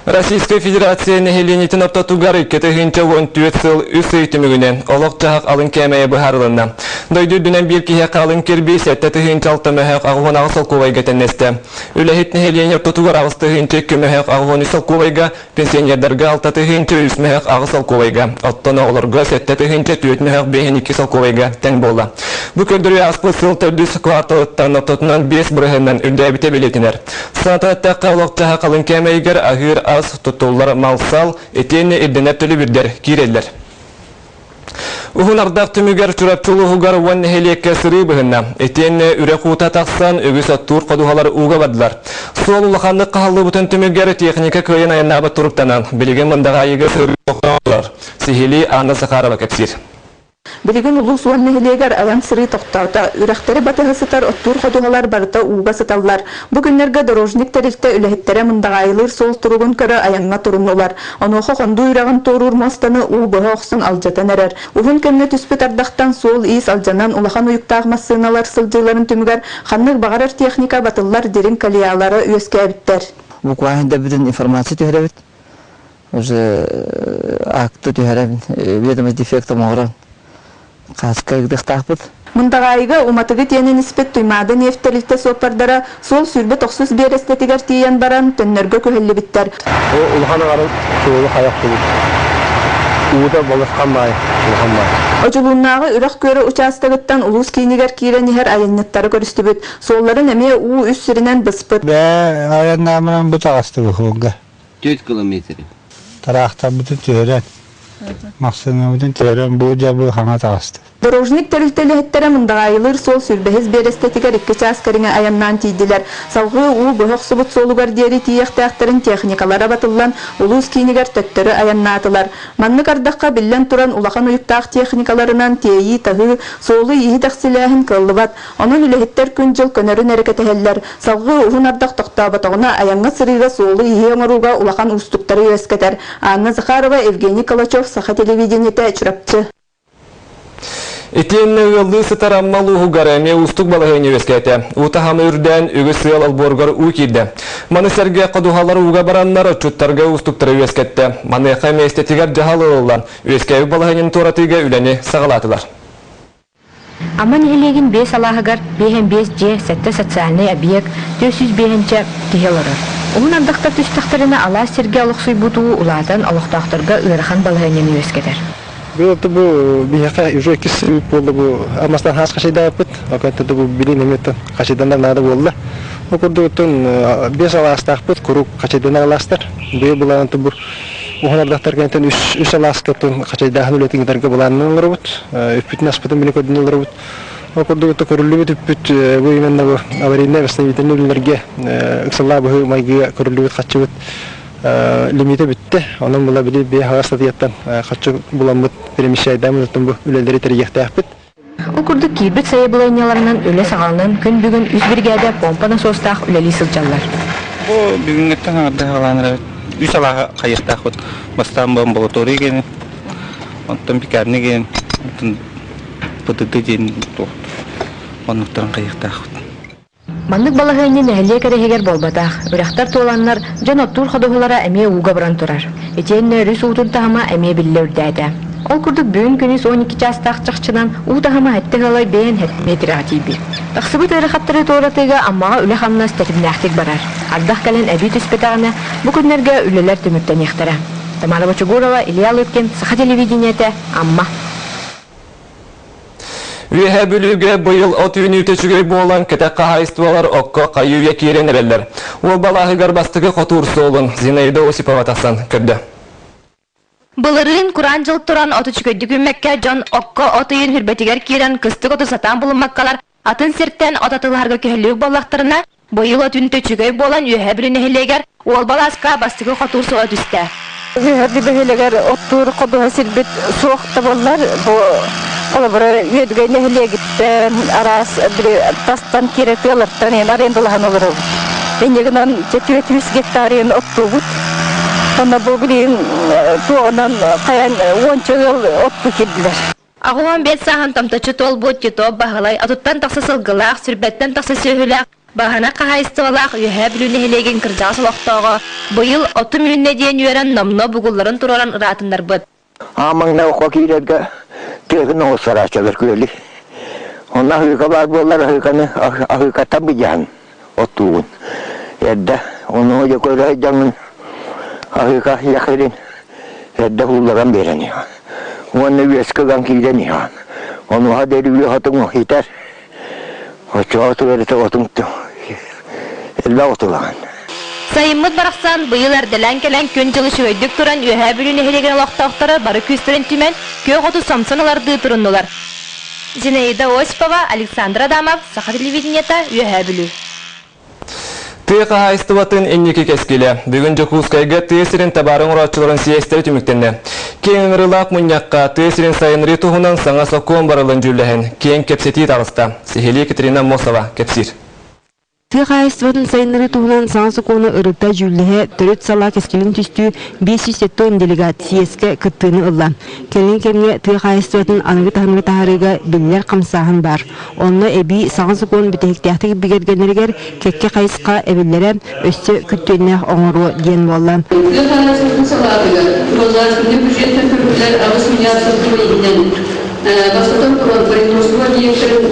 Российскай Федерация нэһилиэнньэтин ортотугар 2014 сыл үс ый түмүгүнэн олох-дьаһах алын кээмэйэ быһаарылынна. Дойду үрдүнэн биир киһиэхэ алын кирбии 7 6 мөһөөх 88 солкуобайга тэннэстэ. Үлэһит нэһилиэнньэ ортотугар 8 2 мөһөөх 83 солкуобайга, пенсионердарга 6 3 мөһөөх 8 солкуобайга, оттон оҕолорго 7 4 мөһөөх 5 солкуобайга тэҥ буолла. Бу көрдөрүү ааспыт сыл төрдүс кварталыттан ортотунан 5 бырыһыанынан үрдээбитэ бэлиэтэнэр. Санатан эттэххэ, олох-дьаһах халыҥ кээмэйигэр аһыыр ас, туттуллар мал-сал, итиэннэ ирдэнэр төлөбүрдэр киирэллэр. Уһун ардах түмүгэр Чурапчы улууһугар уон нэһилиэккэ сырыы быһынна. Итиэннэ үрэх уута тахсан, үгүс оттуур ходуһалар ууга бардылар. Суол улаханнык хаһыллыбытын түмүгэр техника кыайан айаннаабыт туруктанан, билигин Мындаҕаайыга сырыы тохтоотулар. Сиһилии Анна Захарова кэпсиир. Билигин улуус уон нэһилиэгэр айан-сырыы тохтоото. Үрэхтэри батыһа сытар оттуур ходуһалар барыта ууга сыталлар. Бу күннэргэ Дорожник тэрилтэ үлэһиттэрэ Мындаҕаайылыыр суол туругун көрө айаҥҥа туруннулар. Онуоха Хонду үрэҕин туоруур муостаны уу быһа охсон алдьатан эрэр. Уһун кэмҥэ түспүт ардахтан суол-иис алдьанан улахан уйуктаах массыыналар сылдьыыларын түмүгэр ханнык баҕарар техника батыллар дириҥ колеялара үөскээбиттэр. Буквально да бүтүн информация түһэрэбит. Уже акты түһэрэн, ведомость дефектом оҥорон хааска ыытыахтаахпыт. Мындаҕаайыга уматыгы тиэнэн испит Туймаада нефть тэрилтэ суоппардара суол 29 биэрэстэтигэр тиийэн баран, төннөргө күһэллибиттэр. Бу улахан аҥарын суолу хайах кубут. Уута балысхан баай, улахан баай. Одьулууннааҕы үрэх күөрэ учаастагыттан улуус киинигэр киирэн иһэр айанньыттары көрүстүбүт. Суолларын эмиэ уу үс сиринэн быспыт. Бээ, айаннаамынан бу таҕыстыбыт суолга. 4 километр. Тараахтарбытын түһэрэн, массыынабытын түһэрэн бу дьабы хаҥа таҕыста. Дорожник тэрилтэ үлэһиттэрэ Мындаҕаайылыыр суол сүүрбэһис биэрэстэтигэр икки чаас кэриҥэ айаннаан тиийдилэр. Салҕыы уу быһа охсубут суолугар диэри тиийиэхтээхтэрин техникалара батыллан, улуус киинигэр төттөрү айаннаатылар. Маннык ардахха, биллэн туран, улахан уйуктаах техникаларынан тиэйии-таһыы, суолу-ииһи дэхсилээһин кыаллыбат. Онон үлэһиттэр күн-дьыл көнөрүн эрэ кэтэһэллэр. Салгыы уһун ардах тохтооботоҕуна, айаҥҥа-сырыыга суолу-ииһи оҥорууга улахан уустуктары үөскэтэр. Анна Захарова, Евгений Калачев, Саха телевидениетэ, Чурапчы. Итиэннэ ыаллыы сытар Амма улууһугар эмиэ уустук балаһыанньа үөскээтэ. Уу таһыма үрдээн, үгүс ыал олбуоругар уу киирдэ. Маны сэргэ ходуһалар ууга бараннар, отчуттарга уустуктары үөскэттэ. Маныаха миэстэтигэр дьаһал ылыллан, үөскээбит балаһыанньаны туоратыыга үлэни саҕалаатылар. Амма нэһилиэгин биэс алааһыгар 55 дьиэ, сэттэ социальнай объект, 405 киһи олорор. Уһун ардахтар түстэхтэринэ алаас сиргэ олохсуйбут уу улаатан олохтоохторго ыарахан балаһыанньаны үөскэтэр. Бу бу биһиэхэ уже иккис буолла бу амастан хаас хачайдаабыппыт. Оконтон бу билин эмиэттэн хачайданар наада буолла. Бу курдук биэс алаастаахпыт, куруук хачайданар алаастар. Быйыл былаан бу Уһун ардахтар кэнниттэн үс, үс алааска хачайдааһын үлэтин ыытарга былааннан олоробут. Үппүтүн-аспытын били көрдүн олоробут. Ол курдук көрүллүбүт үппүт бу именно бу аварийнай восстановительный үлэлэргэ ыксаллаах быһыы майгыга көрүллүбүт хаччыбыт лимиитэ бүттэ. Онон була били биэ хаҕас статьяттан хаччы буламмыт перемещайдааммыт бу үлэлэри тэрийиэхтээхпит. Ол курдук киирбит сайабылыанньаларынан үлэ саҕаланан күн бүгүн үс биригээдэ помпа насостаах үлэлии сылдьаллар. Бу бүгүҥҥүттэн аҥардас аҕалаан эрэбит. Үс алааһы хайыахтаахпыт. Бастаан бу амбулатория диэни, онтон пекарня диэн, онтон ПТТ диэн туох оннуктарын хайыахтаахпыт. Маннык балаһыанньа нэһилиэк эрэ иһигэр буолбатах. Үрэхтэр туоланнар, дьон оттуур ходуһалара эмиэ ууга баран турар. Итиэннэ өрүс уутун таһыма эмиэ биллэ үрдээтэ. Ол курдук бүгүн күнүс 12 чаастаах чахчынан уу таһыма сэттэ ыалай бэйэн миэтирэҕэ тиийбит. Тахсыбыт ыарахаттары туоратыыга Аммаҕа үлэ-хамнас тэтимнээхтик барар. Ардах кэлэн эбии түспэтэҕинэ, бу күннэргэ үлэлэр түмүктэниэхтэрэ. Тамара Бочугурова, Илья Лыткин, Саха телевидениетэ, Амма. Үөһээ Бүлүүгэ быйыл от үүнүүтэ үчүгэй буолан, кэтэх хаһаайыстыбалар окко хайыы-үйэ киирэн эрэллэр. Уол балааһыгар бастакы хотуур суолун Зинаида Осипова тахсан көрдө. Былырыын кураан дьыл туран от үчүгэйдик үүммэккэ дьон окко от ыйын хүрбэтигэр киирэн кыстык оту сатаан булуммаккалар атын сиртэн от атыылаһарга күһэллибит буоллахтарына, быйыл от үүнтэ үчүгэй буолан Үөһээ Бүлүү нэһилиэгэр Уолба алааска бастакы хотуур суола түстэ. Үөһээ Бүлүү бөһүөлэгэр оттуур ходуһа сирбит суох да буоллар, бу холобура Үөдүгэй нэһилиэгиттэн араас били тастан киирэр тыалартан иһин арендалаһан олоробут. Инньэ гынан 400 гектар иһин оттуубут. Онно бу билигин туоҕунан хайан уонча ыал оттуу киирдилэр. 85 сааһын томточчу туолбут Титов Баһылай отуттан тахса сылгылаах, сүүрбэттэн тахса сүөһүлээх. Баһана хаһаайыстыбалаах Үөһээ Бүлүү нэһилиэгин кырдьаҕас олохтооҕо быйыл отум үүннэ диэн үөрэн номнуо бугулларын туруоран ыраатыннарбыт. Аан маҥнай окко киирэргэ тыаһын оҥосторааччылар күөлү. Онно аһыыка баар буоллар аһыыканы аһыыкаттан быдьаһан оттуугун. Эрдэ ону дьэ көрө сылдьаҥҥын аһыыка яхирин эрдэ уулларан биэрэн иһэҕин. Уонна үөскэ ылан киирэн иһэҕин. Онуоха диэри үөх отуҥ итэр. Оччоҕо тугу отуҥ элбэх отулаҕын. Сайыммыт барахсан быйыл эрдэлээн кэлэн күн-дьыл үчүгэйдик туран Үөһээ Бүлүү нэһилиэгин олохтоохторо бары күүстэрин түмэн күөх оту сомсон ылардыы туруннулар. Зинаида Осипова, Александр Адамов, Саха телевидениета, Үөһээ Бүлүү. Тыа хаһаайыстыбатын инники кэскилэ. Бүгүн Дьокуускайга тыа сирин табаары оҥорооччуларын сийиэстэрэ түмүктэннэ. Киэҥ ыҥырыылаах мунньахха тыа сирин сайыннарыы туһунан саҥа сокуон барылын дьүүллэһэн, киэҥ кэпсэтии таҕыста. Сиһилии Екатерина Мосова кэпсиир. Тыа хаһаайыстыбатын сайыннарыы туһунан саҥа сокуону ырыта дьүүллэһэ төрүт салаа кэскилин түстүү 570 делегат съезкэ кыттыыны ылла. Кэлин кэмҥэ тыа хаһаайыстыбатын аныгы таһымҥа таһаарыыга биллэр хамсааһын баар. Онно эбии саҥа сокуон бүтэһиктээхтик бигэргэнэригэр кэккэ хайысха эбиллэрэ өссө күттүөннээх оҥоруо диэн буолла. Тыа хаһаайыстыбатын салаатыгар государственнай бюджеттан көрүллэр 8 миллиард солкуобай иһинэн бастатан туран производство объектарын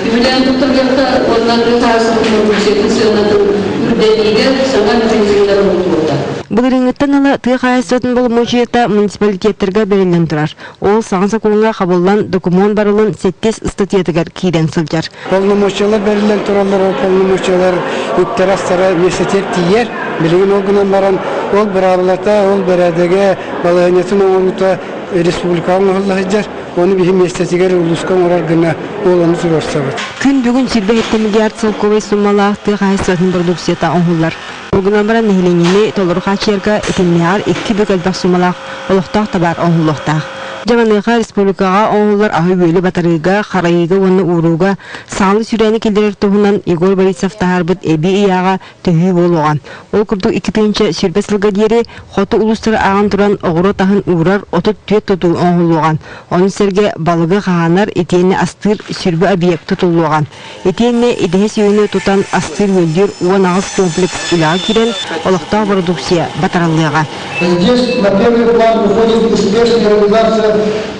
үбүлээн туттарыахха уонна тыа хаһаайыстыбатын бородууксуйатын сыанатын үрдэтиигэ саҥа механизмнары оҥотуохха. Былырыыҥҥыттан ыла тыа хаһаайыстыбатын боломуочуйата муниципалитеттарга бэриллэн турар. Ол саҥа сокуоҥҥа хабыллан докумуон барылын сэттис ыстатыйатыгар киирэн сылдьар. Полномочиялар бэриллэн тураллар, ол полномочиялар үптэрэ-астара миэстэтигэр тиийэр. Билигин ол гынан баран ол быраабылата, ол бэрээдэгэ, балаһыанньатын оҥоруута республикаҕа оҥоһулла сылдьар. Ону биһи миэстэтигэр улууска оҥорор гына ол ону туруорсабыт. Күн бүгүн 27 миллиард солкуобай суммалаах тыа хаһаайыстыбатын продукцията оҥоһуллар. Ол гынан баран нэһилиэнньэни толору хааччыйарга итиннээҕэр икки бүк элбэх суммалаах олохтоох табаар оҥоһуллуохтаах. Дьэ маныаха республикаҕа оҥоһуллар аһы-үөлү батарыыга, харайыыга уонна уурууга саҥалыы сүүрээни киллэрэр туһунан Егор Борисов таһаарбыт эбии ыйааҕа төһүү буолуоҕа. Ол курдук 2020 сылга диэри хоту улуустары ааҕан туран оҕуруот аһын уурар 34 тутуу оҥоһуллуоҕа. Ону сэргэ балыгы хаһаанар итиэннэ астыыр сүрбэ объект тутуллуоҕа. Итиэннэ идэһэ сүөһүнү тутан астыыр-үөллүүр 18 комплекс үлэҕэ киирэн, олохтоох бородууксуйа батарыллыаҕа. Здесь на первый план выходит успешная реализация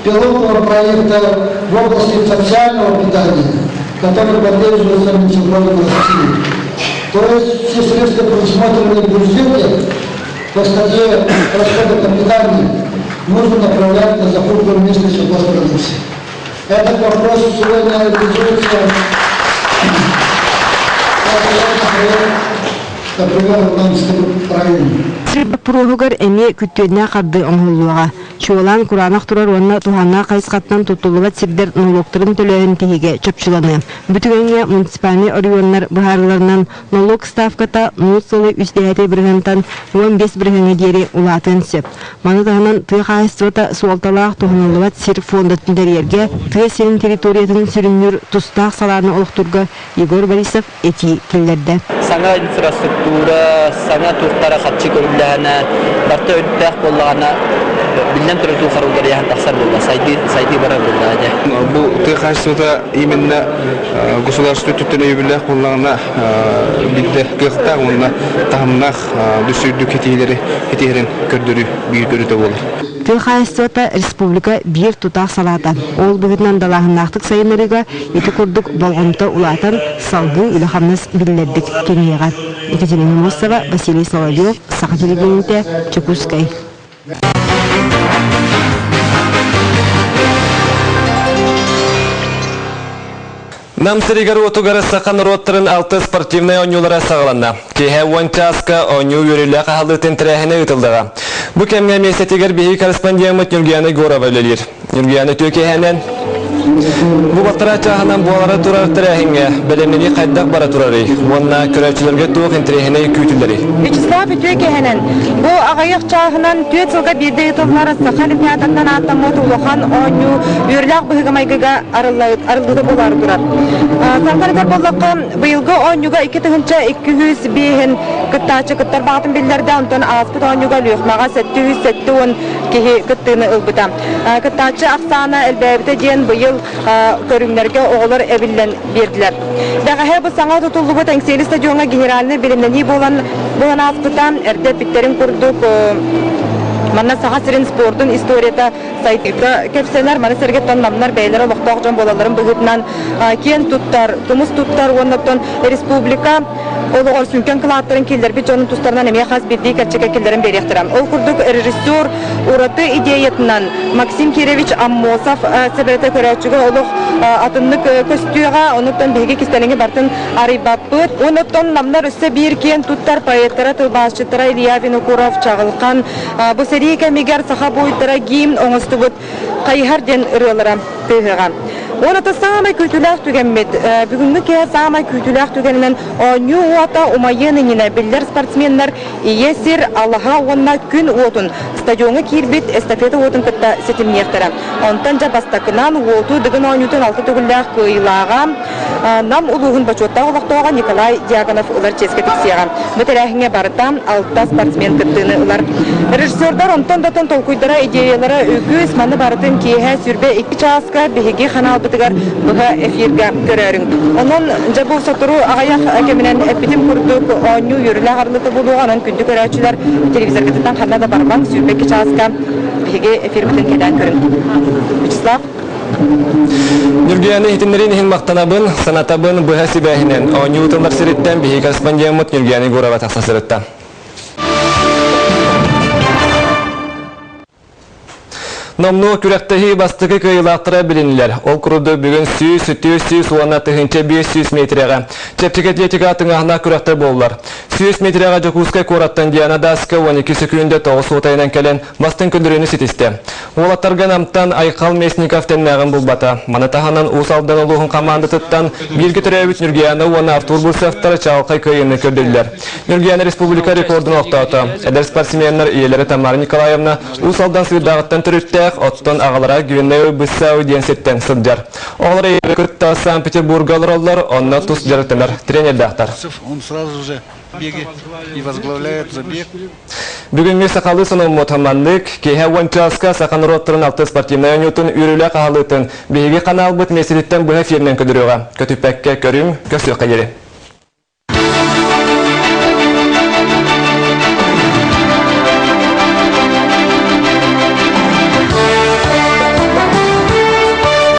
пилотного проекта в области социального питания, который поддерживается Минсельхозом России. То есть все средства, предусмотренные в бюджете по статье расходов на питание, нужно направлять на закупку местной сельхозпродукции. Этот вопрос сегодня реализуется например, в Намском районе. Сир боппуруоһугар эмиэ күттүөннээх хардыы оҥоһуллуоҕа. Чуолаан кураанах турар уонна туһааннаах хайысхаттан туттуллубат сирдэр нолуоктарын төлөөһүн тиһигэ чопчуланыа. Бу түгэҥҥэ муниципальнай оройуоннар быһаарыыларынан нолуок ставката нуут сылы үс дэһээтэй бырыһыантан 15 бырыһыаҥҥа диэри улаатыан сөп. Маны таһынан тыа хаһаайыстыбата суолталаах туһаныллыбат сир фондатын тэрийэргэ тыа сирин территориятын сүрүннүүр тустаах салааны олохтуурга Егор Борисов этии киллэрдэ. Саҥа инфраструктура, саҥа туохтара харчы көрүллэһэнэ, барыта өрүттээх буоллаҕына, биллэн турар туох харылларыйаһан тахсар буолла, сайдыы, сайдыы барар буоллаҕа дьэ. Бу тыа хаһаайыстыбата именно государство өттүттэн өйөбүллээх буоллаҕына биирдэ кыахтаах уонна таһымнаах үрдүк ситиһиилэри ситиһэрин көрдөрүү биир көрүтэ буолар. Тыа хаһаайыстыбата республика биир тутаах салаата. Ол быһыытынан далааһыннаахтык сайыннарыыга ити курдук болҕомто улаатан, салгыы үлэ-хамнас биллэрдик кэҥиэҕэ. Екатерина Мосова, Василий Соловьев, Саха телевидениетэ, Дьокуускай. Нам сиригэр-уотугар саха норуоттарын алты спортивнай оонньуулара саҕаланна. Киэһэ уон чааска оонньуу үөрүүлээх аһыллыытын тэрээһинэ ыытыллыаҕа. Бу кэмҥэ миэстэтигэр биһиги корреспондеммыт Ньургуяна Егорова үлэлиир. Ньургуяна үтүө киэһэнэн Бу балтараа чааһынан буолара турар тэрээһиҥҥэ бэлэмнэнии хайдах бара турарый уонна көрөөччүлэргэ туох интэриэһинэй күүтүллэрий? Вячеслав үтүө киэһэнэн бу аҕыйах чааһынан түөрт сылга биирдэ ыытыллар Саха Олимпиадаттан ааттаммыт улахан оонньуу үөрүүлээх быһыыга-майгыга арыллыыта буолаары турар. Саҥарыгар буоллахха, быйылгы оонньууга 2205 кыттааччы кыттар баҕатын биллэрдэ, онтон ааспыт оонньууга Өлүөхүмэҕэ 770 киһи кыттыыны ылбыта. Кыттааччы ахсаана элбээбитэ диэн быйыл. быйыл көрүҥнэргэ оҕолор эбиллэн биэрдилэр. Бэҕэһээ бу саҥа тутуллубут Эҥсиэли стадиоҥҥа генеральнай бэлэмнэнии буолан буолан ааспыта. Эрдэ эппиттэрин курдук, манна Саха сирин спордун историята сайдыыта кэпсэнэр. Маны сэргэ намнар бэйэлэрэ олохтоох дьон буолалларын быһыытынан киэн туттар, тумус туттар уонна оттон республика олоҕор сүҥкэн кылааттарын киллэрбит дьонун тустарынан эмиэ хас биирдии кэрчиккэ киллэрэн биэриэхтэрэ. Ол курдук режиссер ураты идеятынан Максим Кирович Аммосов сэбэрэтэ көрөөччүгэ олох атыннык көстүөҕэ. Онуттан биһиги кистэлэҥи барытын арыйбаппыт. Онуттан намнар өссө биир киэн туттар поэттара, тылбаасчыттара Илья Винокуров, Чаҕылхан бу сэрии кэмигэр саха буойуттара гимн оҥостубут Хайыһар диэн ырыалара тыаһыаҕа. Уонна саамай күүтүүлээх түгэммит, бүгүҥҥү киэһэ саамай күүтүүлээх түгэнинэн оонньуу уота умайыан иннинэ биллэр спортсменнар Ийэ сир, Алаһа уонна Күн уотун стадиоҥҥа киирбит эстафета уотун кытта ситимниэхтэрэ. Онтон дьэ бастакынан уоту Дыгын оонньуутун алта төгүллээх кыайыылааҕа Нам улууһун бочуоттаах олохтооҕо Николай Дьяконов ылар чиэскэ тиксиэҕэ. Бу тэрээһиҥҥэ барыта алта спортсмен кыттыыны ылар. Режиссердар онтон да атын толкуйдара, идеялара үгүс. Маны барытын киэһэ 22 чааска биһиги ханаалбытыгар быһа эфиргэ көрөөрүҥ. Онон дьэ бу сотору аҕыйах кэминэн эппитим курдук оонньуу үөрүүлээх арыллыыта буолуоҕа. Онон күндү көрөөччүлэр телевизоргытыттан ханна да барбаҥ, 22 чааска биһиги эфирбитин кэтээн көрүҥ. Вячеслав Ньургуйаана иһитиннэриин иһин махтанабын, санатабын быһа сибээһинэн оонньуу ыытыллар сириттэн биһиги корреспондеммыт Ньургуйаана Егорова тахса сырытта. Номнуо күрэхтэһии бастакы кыайыылаахтара билиннилэр. Ол курдук бүгүн 100, 400 уонна 1500 метрэҕэ чэпчэки атлетика тыҥааһыннаах күрэхтэр буоллар. 100 метрэҕэ Дьокуускай куораттан Диана Даска 12 сөкүүндэ 9 суотайынан кэлэн бастыҥ көрдөрүүнү ситистэ. Уолаттарга Намтан Айхал Местников тэннээҕин булбата. Маны таһынан Уус Алдан улууһун хамаандатыттан бииргэ төрөөбүт Ньургуйаана уонна Артур Бурцевтар чаҕылхай кыайыыны көрдөрдүлэр. Ньургуйаана республика рекордун олохтоото. Эдэр спортсменнар ийэлэрэ Тамара Николаевна Уус Алдан Сыырдааҕыттан төрүттээх, оттон аҕалара Гвинео Быссау диэн сиртэн сылдьар. Оҕолор ийэлэрэ кытта Санкт-Петербурга олороллор, онно тус дьарыктанар тренердээхтэр. Он сразу же беги и возглавляет забег. Бүгүҥҥү сахалыы сонуммут маннык киэһэ уон чааска саха норуоттарын алты спортивнай оонньуутун үөрүүлээх аһалыытын биһиги ханаалбыт миэстэтиттэн быһа эфиринэн көрдөрүөҕэ. Көтүппэккэ көрүҥ, көрсүөххэ диэри.